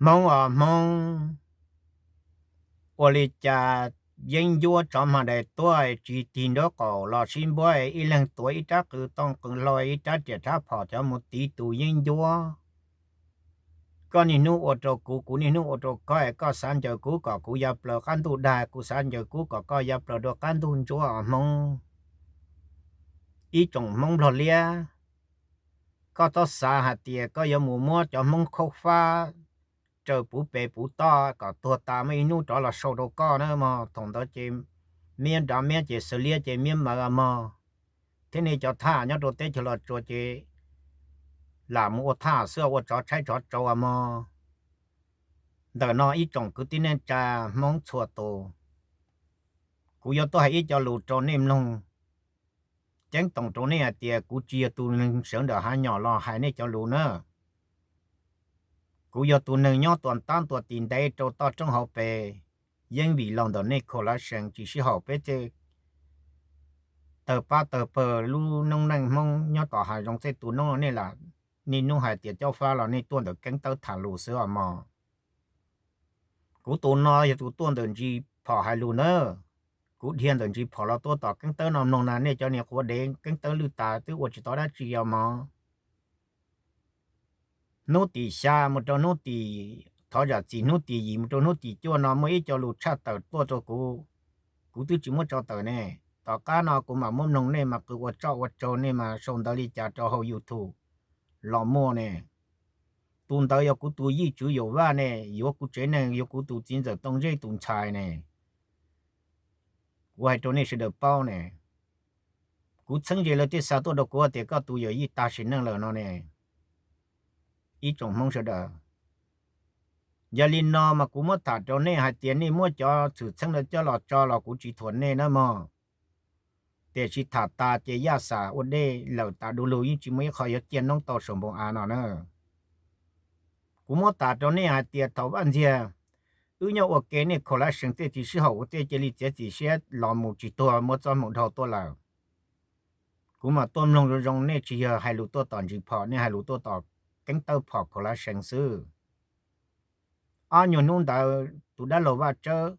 Hmoob os Hmoob, ua li cas yeeb ncuab tsov hma dais tuaj tsis tig nraub qaum los sib npuab, ib leeg tuav ib rab qws tooj qws hlau ib rab riam rab phom cov mus tiv tus yeeb ncuab. Koj niaj hnub ua rau kuv, kuv niaj hnub ua rau koj, koj xav ncaws kuv kom kuv ya plaws qab ntuj dag, kuv xav ncaws kuv kom koj ya plaws rau qab ntuj ntsuab os Hmoob. Ib tsoom Hmoob Nplog liab, koj txhob xav hais tias koj yuav mus muab cov Hmoob khaub fab raws puv pes puv toj kom tuag tas muaj ib hnub rov los sau rau koj na mog. Thaum ntawd ces miab nrov miab ces xws liab ces miab mawv mog. Thiab nej cov thaj nyob rau teb chaws Los Tsuas ces lam mus ua thaj xwb, ua tsov tshaib tsov tsau mog. Ntawm no ib tsoom kwv tij neej tsa Hmoob txhua tus, kuv yuav tuaj hais ib co lus rau nej mloog. Ceeb toom rau nej hais tias kuv tsis yog tus neeg sawv ntawm hav nyom los hais nej cov lus na. Kuv yog tus neeg nyob tua ntab tua tis ntev rau toj roob hauv pes, yeej vim los ntawm nej khaus lav sees tsis sib haum peb tej tawg pab tawg pawg lub noob neej Hmoob nyob tom hav zoov tej tus noob nej lam niaj hnub hais tias cob fab los nej tuaj ntawm keeb tawb tham lus xwb os mog. Kuv tus no yog tus tuaj ntawm ntsis phom hais lus na. Kuv dhia ntawm ntsis phom los tuaj tom keeb tawb no mloog na, nej cov niag quav dev keeb tawb lwj tas twb ua tsis tau dab tsi os mog. Hnub tim xya mus rau hnub tim, thov zam txim, hnub tim yim mus rau hnub tim cuaj no muaj ib co lus tshaj tawm tuaj rau kuv, kuv twb tsis muab tso tawm ne. Tom qab no kuv mam muab mloog, nej mas qw ua tsoj ua rog, nej mas sau ntawv li cas rau hauv YouTube los muaj ne. Tus ntawd yog kuv tus yij tswv Yauv Vaj ne, yuav kuv tsev neeg, yuav kuv tus txiv ntxawm Tooj Zeb tus ntxhais ne. Kuv hais rau nej sawv daws paub ne, kuv txheeb ze lawv thiaj xa tuaj rau kuv tias koj tus yawm yij tag sim neej lawm no ne. Ib tsoom Hmoob sawv daws, yog li no mas kuv muab tham rau nej hais tias nej muab cov xwm txheej no coj los tso los kuv tsis thuam nej na mog. Tiam sis tham tas ces yaj xam ua dej lawm tas du lug, yeej tsis muaj ib qho yuav ciaj noob tau saum npoo av no na. Kuv muab tham rau nej hais tias thaum Vaj Ntxiag wb nyob ua ke, nej khaus lav sees tej tsis sib haum ua tej cia li txiav txim siab los mus tsis tuag, muab txoj hmoo dhau tuaj lawm. Kuv mam tuaj mloog zoo zoo, nej tsis yog hais lus tuaj tom ntsis phom, nej hais lus tuaj tom keeb tawb phom khaus lav sees xwb. Ob nyuag hnub ntawd tus dab laug Vaj Tsawb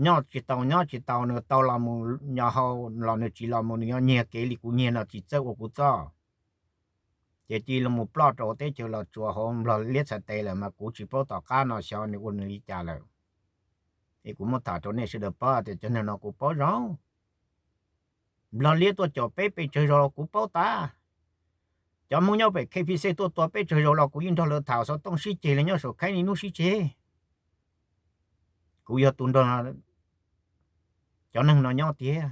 nyob tsis tau nyob tsis tau, nws tau los mus nyo hau los nws tsis los mus, nws nyiag kev li kuv nyiag no tsis txawj ua kuv txoj. Ces cia li los mus ploj rau teb chaws Los Tsuas hauv Nplog liab txhais tes lawm mas kuv tsis paub tom qab no xyov nws ua nws li cas lawm. Es kuv muab tham rau nej sawv daws paub tias cov neeg no kuv paub zoo. Nplog liab tuaj caum peb pes tsawg zaus los kuv paub tas. Cov Hmoob nyob pem K P C tuaj tua peb tsawg zaus los kuv yeej nrog lawv tham, xov tooj sib ceg los nyob saum khaib niaj hnub sib ceg. Kuv yog tus nrog cov neeg no nyob tiag.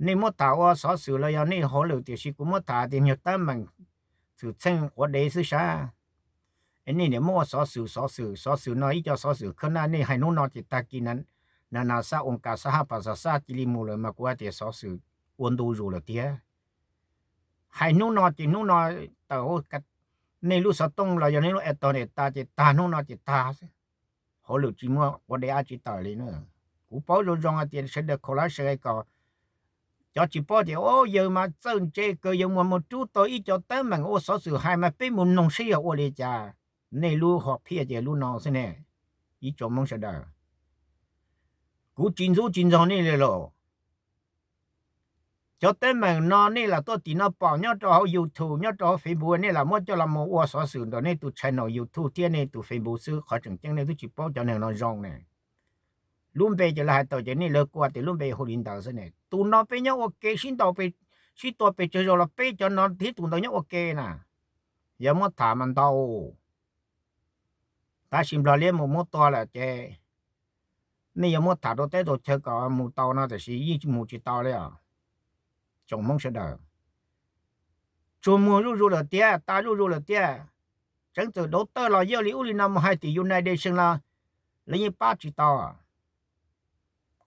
Nej muab tham ua xov xwm los yog nej hauj lwm, tiam sis kuv muab tham tias nyuag teeb meem xwm txheej quav dev xwb sab. Es nej niam muab ua xov xwm, xov xwm, xov xwm no ib co xov xwm khab naj, nej hais hnub no ces tag kis na na xab oos kas xab hab pas xas xab cia li mus lawm mas kuv hais tias xov xwm ua ntu zus lawm tiag. Hais hnub no ces hnub no tawm hauv nej lub xov tooj los yog nej lub internet tas ces tag, hnub no ces tag xwb. Hauj lwm tsis muaj quav dev dab tsi tawm li na. Kuv paub zoo zoo hais tias sawv daws khaus lav sees kom cov tsis paub tias o yawg mas txawj ntse kawg, yawg mas mus rub tau ib co teeb meem ua xov xwm hais mas peb mus mloog seb yog ua li cas. Nej lub hom phiaj ces lub no xwb ne, ib tsoom Hmoob sawv daws. Kuv tsis ntxub tsis ntxaug nej li los. Cov teeb meem no nej lam tuaj tim no pom nyob rau hauv YouTube, nyob rau hauv Facebook, nej lam muab coj los mus ua xov xwm ntawm nej tus channel YouTube thiab nej tus Facebook xwb, qhov tseem ceeb nej twb tsis paub cov neeg no zoo ne. Lub npe ces lawv hais tawm ces nej lawv kuj tias lub npe hu li ntawd xwb ne. Tus no peb nyob ua ke sib ntaus, sib tua pes tsawg zaus los peb cov no thiab tus ntawd nyob ua ke na. Yog muab tham mas ntau. Tab sis Nplog liab mus muab tua lawm ces nej yuav muab tham rau teb rau chaw kom mus tau no tiam sis yeej mus tsis tau li os. Tsoom Hmoob sawv daws, tsuag muag zuj zus lawm tiag, tas zuj zus lawm tiag. Tseev txawm dauv tawj los yog li ub li no mus hais tim United Nations los lawv yeej pab tsis tau.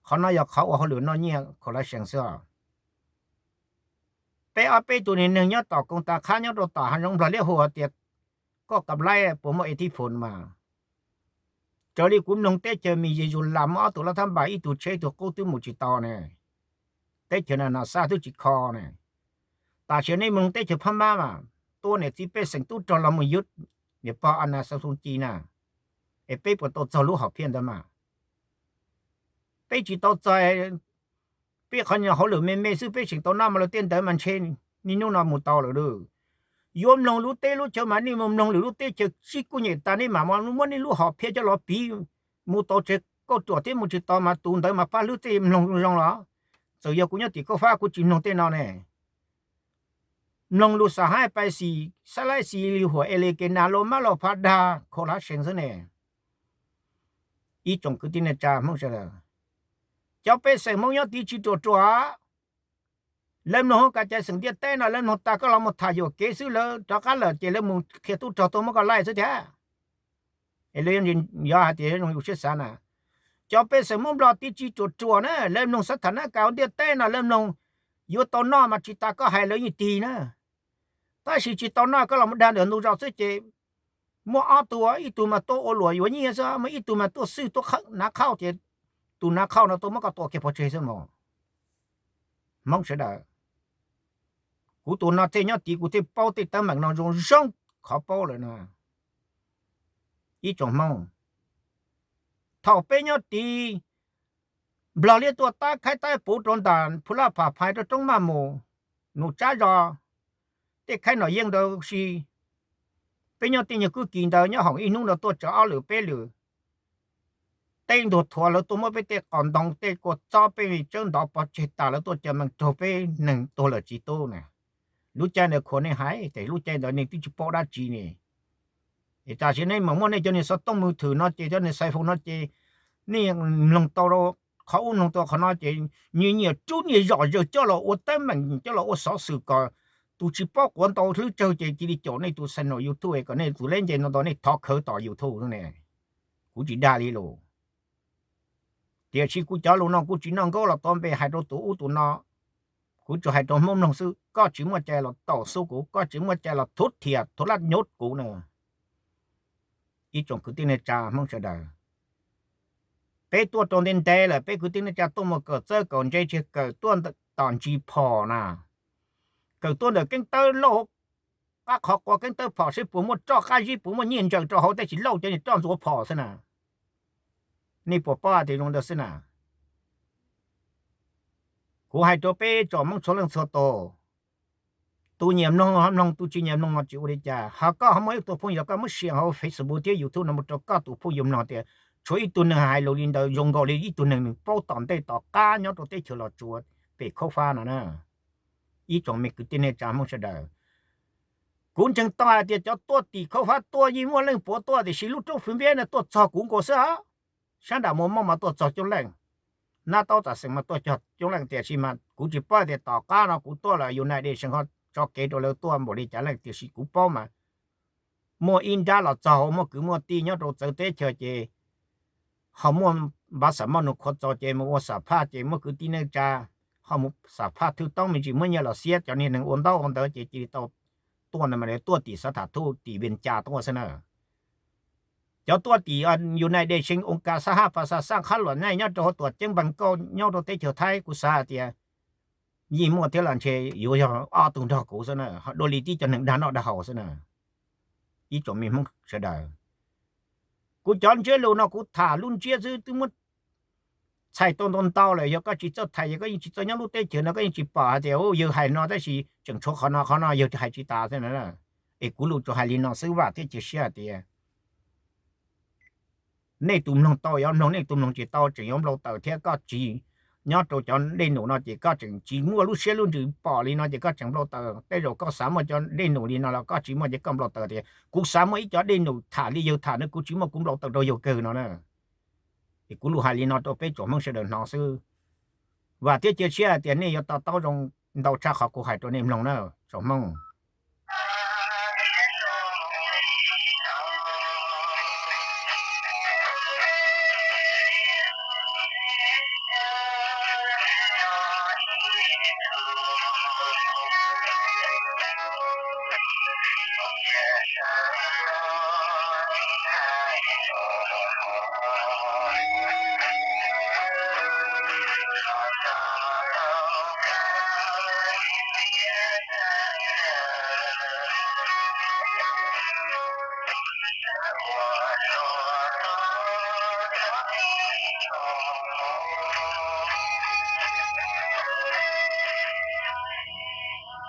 Qhov no yog qhov ua hauj lwm noj nyiaj khaus lav sees xwb. Peb ob peb tug neeg nyob tom koos tas qhab nyob rau tom hav zoov Nplog liab hu tias koj kab laib puas muaj ib thib phum mas. Raws li kuv mloog teb chaws Mis Zis Zus Las muaj ob tug laj thab npas, ib tug tsheb ib tug qub twb mus tsis tau ne. Teb chaws na no xaj twb tsis kho ne. Tam sim nej mloog teb chaws Phab Mab mas tua niam txiv pej xeem tub rog los mus yuav niam pog Aung San Suu Kyi na, es peb puas tau txog lub hom phiaj ntawd mas? Peb tsis tau txog, peb qhov nyuag hauj lwm me me xwb peb tseem tau noj mas lawm, tej ntawd mas ntshe niaj hnub no mus tau lawm lauj. Yuav mloog lub teb lub chaw mas nej mus mloog lwm lub teb chaws sib kuj nyem tas, nej mam muab nej lub hom phiaj coj los piv mus tau tsev kauj ruam thiab mus tsis tau mas tus ntawd mas pab hlwb tej mloog zoo los. Txawm yog kuv nyob tim Khaub Fab kuv tsis mloog tej no ne. Mloog lus Xab Hais, Paxis, Xab Laib Xis, Huam Es Lis, Kes Nas, Los Mab, Los Pha Dag, Khaus Lab Sees xwb ne. Ib tsoom kwv tij neej tsa Hmoob sawv daws, cov pej xeem Hmoob nyob tim tsis ruam ruam, lawv mloog hauv kav cai xeem ntiaj teb no, lawv mloog tas koj los mus tham yuam kev xwb, lawv rov qab lawm ces lawv mus qhia tub rog tuaj muab koj laij xwb thiab. Es lawv yuav hais tias zoo yus siab xav na, cov pej xeem Hmoob Nplog tim tsis ruam ruam na, lawv mloog xav tham nab kas hauv ntiaj teb no, lawv mloog yuav tau noj mas tsis tas koj hais lawv yeej tig na. Tab sis tsis tau noj koj los mus dag ntawm ntug zos xwb ces muaj ob tug, ib tug mas tuaj ua luam yuav nyiaj xwb, muaj ib tug mas tuaj xwj tuaj hnav khauj ces tus hnav khauj no tuaj muab koj tua kiag pov tseg xwb mas. Hmoob sawv daws, kuv tus no thiaj nyob tid kuv thiaj paub tej teeb meem no zoo zoo qhov paub lawm no. Ib tsoom Hmoob, thaum peb nyob tid, Nplog liab tuaj tab khaib tab puv rau ntawm Phu Laj Pham Phais rau roob Maj Mus, Nus Tsab Zos, tej khaib Nom Yeej ntawd si, peb nyob tej nyuag kwj kis ntawd nyob hoom ib hnub ntawd tuaj tsawg ob lwm peb lwm. Tej ntuag thuav lawv tuaj muab peb tej qos ntoo tej kua txob peb tsawb ntov pov tseg tas, lawv tuaj caw mees raug peb neeg tuag lawm tsis tub na. Lub caij ntawd khuas nej hais tias lub caij ntawd nej twb tsis paub dab tsi ne. Es tam sim nej mam muaj nej cov niag xov tooj mus thwm no ces cov niag xaiv foos no ces nej mloog tau qhov ub mloog tau qhov no ces nyias nyias rub nyias zom zaws coj los ua teeb meem coj los ua xov xwm kom tus tsis paub quav ntau hlwb tsawg ces cia li caum nej tus xai nom YouTube kom nej tus leb nce no ntau nej thov khawv tom YouTube xwb ne. Kuv tsis dag li lus. Tiam sis kuv cov lus no kuv tsis noj nkaub los tuav npe hais rau tus ub tus no. Kuv tsuas hais rau Hmoob mloog xwb, koj tsis muaj cai los taus xub kuv, koj tsis muaj cai los thuv thias thuv laj nyuv kuv na. Ib tsoom kwv tij neej tsa Hmoob sawv daws, peb tuaj rau ntev ntev lawm, peb kwv tij neej tsa tuaj mus kawm txawj kawm ntse tsis kawm tuaj tom ntsis phom na, kawm tuaj ntawm keeb tawb lauj, qab qhov qua keeb tawb phom seb puas muaj roj qab zib puas muaj nyiaj ntsaws rau hauv tab sis lauj cov niag roj ntxuav phom xwb na. Nej puas paub tias zoo ntawd xwb na? Kuv hais rau peb tsoom Hmoob txhua leej txhua tus, tus nyiam mloog ho mloog, tus tsis nyiam mloog no tsis ua li cas. Ho koj ho muaj ib tug phooj ywg koj muab share hauv Facebook thiab YouTube no mus rau koj tus phooj ywg mloog tias tshuav ib tug neeg hais lus li ntawd zoo nkaus li ib tug neeg nws paub tom ntej tom qab nyob rau teb chaws Los Tsuas pem Khaub Fab no na. Ib tsoom me kwv tij neej tsa Hmoob sawv daws, kuv ntseeg tau hais tias cov tuaj tim Khaub Fab tuaj yeej muaj leej puav tuaj tiam sis lub roob Fwv Npiab no tuaj txog kuv nkaus xwb os. Sab nram Muas Mooj mas tuaj txog coob leej, Nab Taub Tam Xeem mas tuaj txog coob leej tiam sis mas kuv tsis paub tias tom qab no kuv tuaj lawm United Nations ho tso kev rau lawv tuaj npaum li cas leej tiam sis kuv paub mas muaj ib nrab los txog muaj kwv muaj tij nyob rau txawv teb chaws ces ho muaj npav xam moj nus qhuav txaus ces mus ua xam phaj ces muaj kwv tij neej tsa ho mus xam phaj thwj toob me ntsis muab nyiaj los xiab cov niag neeg ua ntaub ua ntawv ces cia li tau tuaj no mas lawv tuaj tim xav tham thuj tim Vias Cas tuaj xwb na. Cov tuaj tim United Nations, oo kas xab hab pas xas xaj qhab luam neej nyob rau hauv tuam ceeb npas kauj nyob rau teb chaws Thaib kuv xav hais tias yeej muaj thiab los ntshe yuav yog ob tug nrog kuv xwb na, ho dua li tib cov neeg dag noj dag haus xwb na. Ib tsoom me Hmoob sawv daws, kuv cov ntsiab lus no kuv tham lub ntsiab xwb twb muab txhais tau ntau ntau lawm, yog koj tsis txawj tham yog koj yeej tsis txawj nyob lub teb chaws no koj yeej tsis pom hais tias yawg hais no tab sis tseem tshuav qhov no qhov no yawg hais tsis tas xwb na. Es kuv lus tsuas hais li no xwb vam thiab cia siab hais tias nej tus mloog tau yuav mloog, nej tus mloog tsis tau tseem yuav nplau taws thiab. Koj tsis nyob rau cov dej num no ces koj tseem tsis muaj lub siab lub ntsws pom li no ces koj tseem nplau taws. Tej zaum koj xav muaj cov dej num li no los koj tsis muaj ces koj nplau taws tias kuv xav muaj ib cov dej num tham li yawg tham no kuv tsis muaj kuv nplau taws rau yawg kawg no na. Es kuv lus hais li no rau peb tsoom Hmoob sawv daws hnov xwb. Vam thiab cia siab hais tias nej yuav to taub zoo ntau tshaj qhov kuv hais rau nej mloog na tsoom Hmoob.